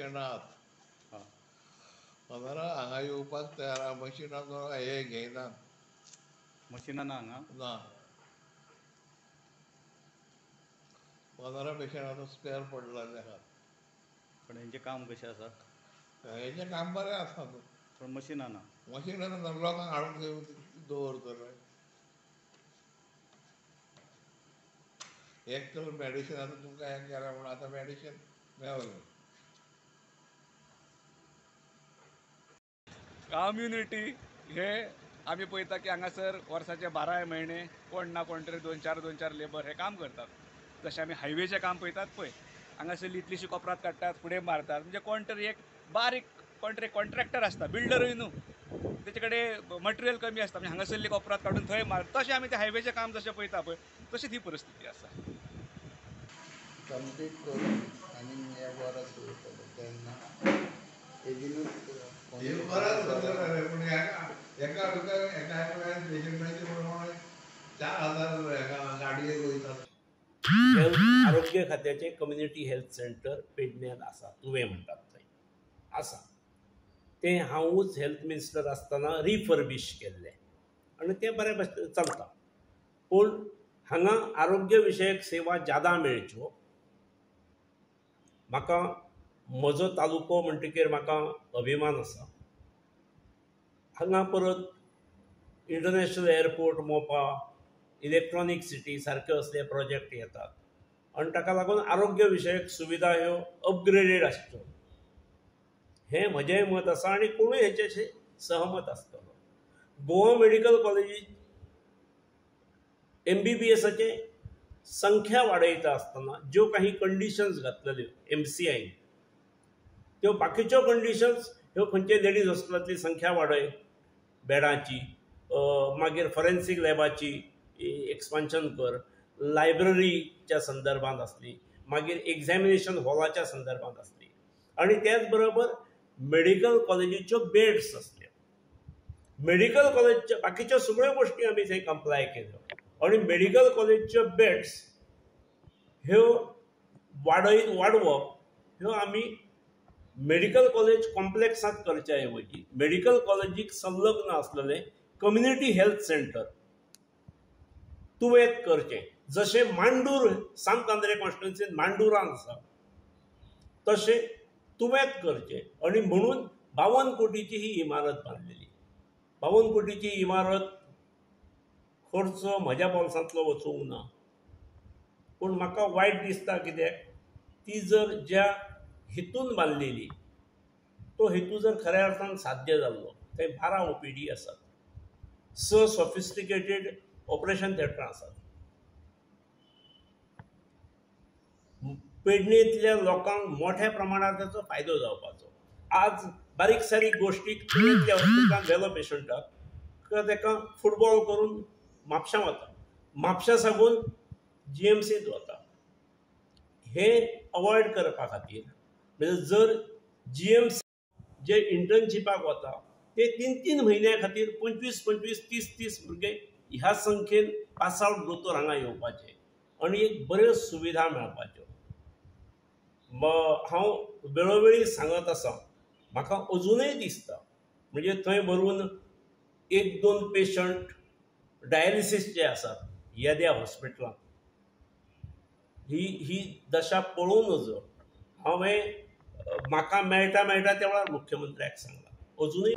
Patient आहात 15 हांगा येवपाक तयार आहा. मशिनां हे घेयना, मशिनां ना हांगा ना. 15 पेशंट आतां स्पेअर पडलेले आहात. पण हेंचें काम कशें आसा? हेंचें काम बरें आसा, पण मशिनां ना. मशिनां ना, लोकांक हाडून दवरतले. एक तर मेडिसिन आतां तुमकां हें केलें म्हणून आतां मेडिसिन मेवलें. कम्युनिटी हे आमी पळयता की हांगासर वर्साचे 12 म्हयने कोण ना कोण तरी दोन चार लेबर हे काम करतात. जशें आमी हायवेचें काम पळयतात पळय, हांगासर इतलीशी कोपरात काडटात, फुडें मारतात. म्हणजे कोण तरी एक बारीक कोण तरी कॉन्ट्रॅक्टर आसता, बिल्डरूय न्हू, तेचे कडेन मटेरियल कमी आसता, म्हणजे हांगासरली कोपरात काडून थंय मार. तशें आमी ते हायवेचें काम जशें पळयता पळय तशीच ही परिस्थिती आसा. कंप्लीट करून आनी हे वरस दवरतले तेन्ना बेगीनूच पूण एका एका पेशंटाचे प्रमाणे 4000 गाडयेक वयतात. आरोग्य खात्याचें कम्युनिटी हेल्थ सेंटर पेडण्यात आसा, तुवें म्हणटात थंय आसा. तें हांवूच हेल्थ मिनिस्टर आसतना रिफर्बीश केल्लें आनी तें बरें भशेन चलता. पूण हांगा आरोग्य विशयक सेवा ज्यादा मेळच्यो. म्हाका म्हजो तालुको म्हणटकीर म्हाका अभिमान आसा. हांगा परत international airport, Mopa, electronic city सारके असले प्रोजेक्ट येतात आनी ताका लागून आरोग्य विशयक सुविधा ह्यो अपग्रेडेड आसच्यो हें म्हजेंय मत आसा आनी कोणूय हेच्याशी सहमत आसतलो. गोवा मेडिकल कॉलेजीत MBBSाचे संख्या वाडयता आसतना ज्यो काही कंडिशन्स घातलेल्यो MCIन त्यो बाकीच्यो कंडिशन्स ह्यो खंयचे लेडीज हॉस्पिटलांतली संख्या वाडय बेडांची, मागीर फॉरेन्सीक लॅबाची एक्सपान्शन कर, लायब्ररीच्या संदर्भात आसली, मागीर एग्जॅमिनेशन हॉलाच्या संदर्भात आसली आनी त्याच बरोबर मेडिकल कॉलेजीच्यो बेड्स आसल्यो. मेडिकल कॉलेजच्या बाकीच्यो सगळ्यो गोश्टी आमी थंय कंप्लाय केल्यो आनी मेडिकल कॉलेजच्यो बेड्स ह्यो वाडोवप ह्यो आमी मेडिकल कॉलेज कॉम्प्लेक्सांत करच्या ऐवजी मेडिकल कॉलेजीक संलग्न आसलेलें कम्युनिटी हेल्थ सेंटर तुवें करचें. जशें मांडूर सांत आंद्रे कॉन्स्टिट्युन्सीन मांडूरान आसा तशें तुवें करचें. आनी म्हणून 52 कोटीची ही इमारत बांदलेली. 52 कोटीची इमारत खर्च म्हज्या बोल्सांतलो वचूंक ना, पूण म्हाका वायट दिसता कित्याक ती जर ज्या हेतून बांदलेली तो हेतू जर खऱ्या अर्थान साध्य जाल्लो. थंय 12 OPD आसात, 6 सॉफिस्टिकेटेड ऑपरेशन थिएटरां आसात. पेडणेंतल्या लोकांक मोठ्या प्रमाणात ताचो फायदो जावपाचो. आज बारीक सारीक गोश्टीक तुवेंतल्या हॉस्पिटलांत व्हेलो पेशंटाक काय ताका फुटबॉल करून म्हापशां वता, म्हापशां साकून GMCत वता. हे अवॉयड करपा खातीर म्हणजे जर GMC जे इंटर्नशिपाक वता ते 3-3 म्हयन्या खातीर 25 25 30 30 भुरगे ह्या संख्येन पास आवट दोतोर हांगा येवपाचे आनी एक बऱ्यो सुविधा मेळपाच्यो. हांव वेळोवेळी सांगत आसा, म्हाका अजुनूय दिसता म्हणजे थंय भरून 1-2 पेशंट डायलिसीसचे आसात येद्या हॉस्पिटलांत. ही ही दशा पळोवं नजो. हांवें म्हाका मेळटा मेळटा त्या वेळार मुख्यमंत्र्याक सांगलां. अजुनूय